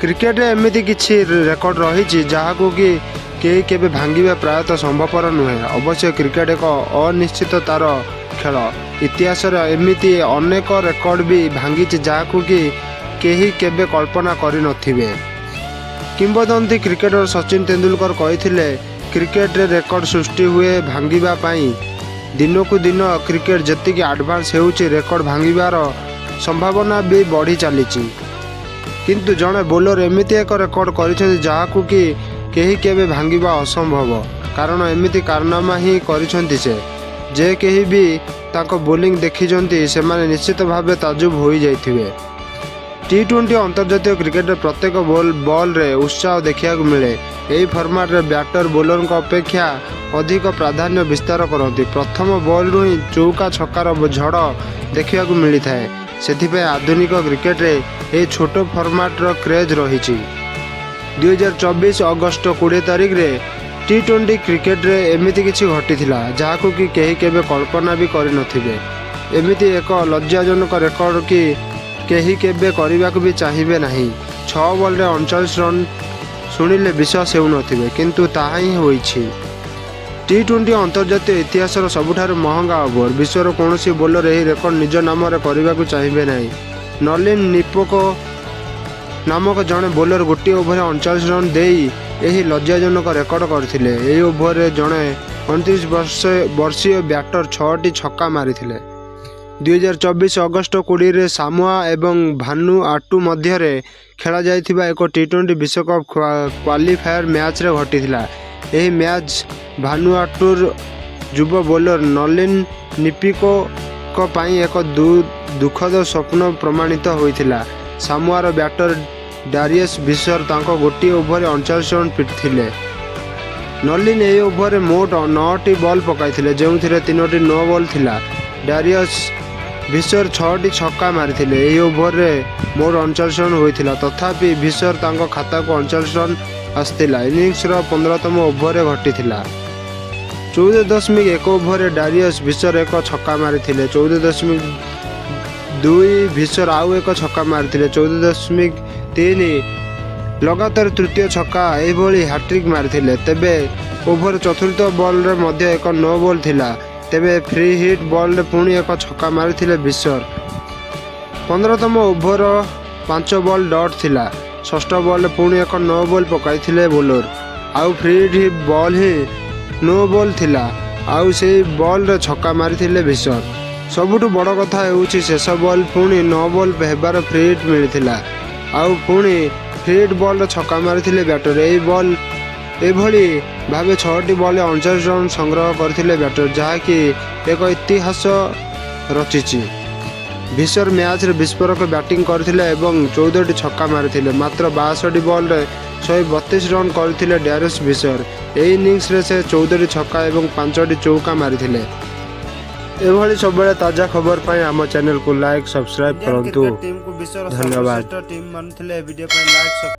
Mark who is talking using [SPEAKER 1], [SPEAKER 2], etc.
[SPEAKER 1] କ୍ରିକେଟରେ ଏମିତି କିଛି ରେକର୍ଡ ରହିଛି, ଯାହାକୁ କି କେହି କେବେ ଭାଙ୍ଗିବା ପ୍ରାୟତଃ ସମ୍ଭବପର ନୁହେଁ। ଅବଶ୍ୟ କ୍ରିକେଟ ଏକ ଅନିଶ୍ଚିତତାର ଖେଳ। ଇତିହାସରେ ଏମିତି ଅନେକ ରେକର୍ଡ ବି ଭାଙ୍ଗିଛି, ଯାହାକୁ କି କେହି କେବେ କଳ୍ପନା କରିନଥିବେ। କିମ୍ବଦନ୍ତୀ କ୍ରିକେଟର ସଚିନ ତେନ୍ଦୁଲକର କହିଥିଲେ, "କ୍ରିକେଟରେ ରେକର୍ଡ ସୃଷ୍ଟି ହୁଏ ଭାଙ୍ଗିବା ପାଇଁ।" ଦିନକୁ ଦିନ କ୍ରିକେଟ ଯେତିକି ଆଡଭାନ୍ସ ହେଉଛି, ରେକର୍ଡ ଭାଙ୍ଗିବାର ସମ୍ଭାବନା ବି ବଢ଼ି ଚାଲିଛି। କିନ୍ତୁ ଜଣେ ବୋଲର ଏମିତି ଏକ ରେକର୍ଡ କରିଛନ୍ତି, ଯାହାକୁ କି କେହି କେବେ ଭାଙ୍ଗିବା ଅସମ୍ଭବ। କାରଣ ଏମିତି କାରନାମା ହିଁ କରିଛନ୍ତି ସେ। ଯେ କେହି ବି ତାଙ୍କ ବୋଲିଂ ଦେଖିଛନ୍ତି, ସେମାନେ ନିଶ୍ଚିତ ଭାବେ ତାଜୁବ ହୋଇଯାଇଥିବେ। ଟି-20 ଅନ୍ତର୍ଜାତୀୟ କ୍ରିକେଟରେ ପ୍ରତ୍ୟେକ ବଲ୍ରେ ଉତ୍ସାହ ଦେଖିବାକୁ ମିଳେ। ଏହି ଫର୍ମାଟରେ ବ୍ୟାଟର ବୋଲରଙ୍କ ଅପେକ୍ଷା ଅଧିକ ପ୍ରାଧାନ୍ୟ ବିସ୍ତାର କରନ୍ତି। ପ୍ରଥମ ବଲ୍ରୁ ହିଁ ଚୌକା ଛକାର ଝଡ଼ ଦେଖିବାକୁ ମିଳିଥାଏ। ସେଥିପାଇଁ ଆଧୁନିକ କ୍ରିକେଟରେ ଏହି ଛୋଟ ଫର୍ମାଟର କ୍ରେଜ୍ ରହିଛି। 2024 ଅଗଷ୍ଟ 20 ତାରିଖରେ ଟି-20 କ୍ରିକେଟରେ ଏମିତି କିଛି ଘଟିଥିଲା, ଯାହାକୁ କି କେହି କେବେ କଳ୍ପନା ବି କରିନଥିବେ। ଏମିତି ଏକ ଲଜ୍ଜାଜନକ ରେକର୍ଡ କି କେହି କେବେ କରିବାକୁ ବି ଚାହିଁବେ ନାହିଁ। 6 ବଲ୍ରେ 39 ରନ୍, ଶୁଣିଲେ ବିଶ୍ୱାସ ହେଉନଥିବ, କିନ୍ତୁ ତାହା ହିଁ ହୋଇଛି। ଟି-20 ଅନ୍ତର୍ଜାତୀୟ ଇତିହାସର ସବୁଠାରୁ ମହଙ୍ଗା ଓଭର। ବିଶ୍ୱର କୌଣସି ବୋଲର ଏହି ରେକର୍ଡ ନିଜ ନାମରେ କରିବାକୁ ଚାହିଁବେ ନାହିଁ। ନଲିନ ନିପୋକୋ ନାମକ ଜଣେ ବୋଲର ଗୋଟିଏ ଓଭରରେ 39 ରନ୍ ଦେଇ ଏହି ଲଜ୍ଜାଜନକ ରେକର୍ଡ କରିଥିଲେ। ଏହି ଓଭରରେ ଜଣେ 29 ବର୍ଷୀୟ ବ୍ୟାଟର ଛଅଟି ଛକା ମାରିଥିଲେ। 2024 ଅଗଷ୍ଟ 20ରେ ସାମୋଆ ଏବଂ ଭାନୁଆଟୁ ମଧ୍ୟରେ ଖେଳାଯାଇଥିବା ଏକ ଟି-20 ବିଶ୍ୱକପ୍ କ୍ୱାଲିଫାୟର ମ୍ୟାଚ୍ରେ ଘଟିଥିଲା। ଏହି ମ୍ୟାଚ୍ ଭାନୁଆଟୁର ଯୁବ ବୋଲର ନଲିନ ନିପିକୋଙ୍କ ପାଇଁ ଏକ ଦୁଃଖଦ ସ୍ୱପ୍ନ ପ୍ରମାଣିତ ହୋଇଥିଲା। ସାମୋଆର ବ୍ୟାଟର ଡାରିୟସ୍ ଭିସର ତାଙ୍କ ଗୋଟିଏ ଓଭରରେ 39 ରନ୍ ପିଟିଥିଲେ। ନଲିନ ଏହି ଓଭରରେ ମୋଟ ନଅଟି ବଲ୍ ପକାଇଥିଲେ, ଯେଉଁଥିରେ ତିନୋଟି ନୋ ବଲ୍ ଥିଲା। ଡାରିୟସ୍ ଭିସର ଛଅଟି ଛକା ମାରିଥିଲେ। ଏହି ଓଭରରେ ମୋଟ 39 ରନ୍ ହୋଇଥିଲା। ତଥାପି ଭିସର ତାଙ୍କ ଖାତାକୁ 39 ରନ୍ ଆସିଥିଲା। ଇନିଂସର 15ତମ ଓଭରରେ ଘଟିଥିଲା। 14.1 ଓଭରରେ ଡାରିୟସ୍ ଭିସର ଏକ ଛକା ମାରିଥିଲେ। 14.2 ଭିସର ଆଉ ଏକ ଛକା ମାରିଥିଲେ। 14.3 ଲଗାତାର ତୃତୀୟ ଛକା, ଏହିଭଳି ହ୍ୟାଟ୍ରିକ୍ ମାରିଥିଲେ। ତେବେ ଓଭର ଚତୁର୍ଥ ବଲ୍ରେ ମଧ୍ୟ ଏକ ନୋ ବଲ୍ ଥିଲା। ତେବେ ଫ୍ରି ହିଟ୍ ବଲ୍ରେ ପୁଣି ଏକ ଛକା ମାରିଥିଲେ ଭିସର। 15ତମ ଓଭର 5 ବଲ୍ ଡଟ୍ ଥିଲା। ଷଷ୍ଠ ବଲ୍ରେ ପୁଣି ଏକ ନୋ ବଲ୍ ପକାଇଥିଲେ ବୋଲର। ଆଉ ଫ୍ରି ହିଟ୍ ବଲ୍ ହିଁ ନୋ ବଲ୍ ଥିଲା। ଆଉ ସେଇ ବଲ୍ରେ ଛକା ମାରିଥିଲେ ଭିସର। ସବୁଠୁ ବଡ଼ କଥା ହେଉଛି, ଶେଷ ବଲ୍ ପୁଣି ନୋ ବଲ୍ ହେବାର ଫ୍ରି ହିଟ୍ ମିଳିଥିଲା। ଆଉ ପୁଣି ଫ୍ରି ହିଟ୍ ବଲ୍ରେ ଛକା ମାରିଥିଲେ ବ୍ୟାଟର। ଏହି ବଲ୍ ଏଭଳି ଭାବେ ଛଅଟି ବଲ୍ରେ 39 ରନ୍ ସଂଗ୍ରହ କରିଥିଲେ ବ୍ୟାଟର, ଯାହାକି ଏକ ଇତିହାସ ରଚିଛି। ଭିସର ମ୍ୟାଚ୍ରେ ବିସ୍ଫୋରକ ବ୍ୟାଟିଂ କରିଥିଲେ ଏବଂ 14ଟି ଛକା ମାରିଥିଲେ। ମାତ୍ର 62 ବଲ୍ରେ 132 ରନ୍ କରିଥିଲେ ଡ୍ୟାରିୟସ୍ ଭିସର। ଏହି ଇନିଂସରେ ସେ 14ଟି ଛକା ଏବଂ ପାଞ୍ଚଟି ଚୌକା ମାରିଥିଲେ। ଏଭଳି ସବୁବେଳେ ତାଜା ଖବର ପାଇଁ ଆମ ଚ୍ୟାନେଲକୁ ଲାଇକ୍, ସବସ୍କ୍ରାଇବ୍
[SPEAKER 2] ଇଣ୍ଡିଆନ୍
[SPEAKER 1] କରନ୍ତୁ।
[SPEAKER 2] କ୍ରିକେଟ ଟିମକୁ ବିଶ୍ୱର
[SPEAKER 1] ଧନ୍ୟବାଦ।
[SPEAKER 2] ସର୍ବଶ୍ରେଷ୍ଠ ଟିମ୍ ମାନୁଥିଲେ। ଭିଡ଼ିଓ ପାଇଁ ଲାଇକ୍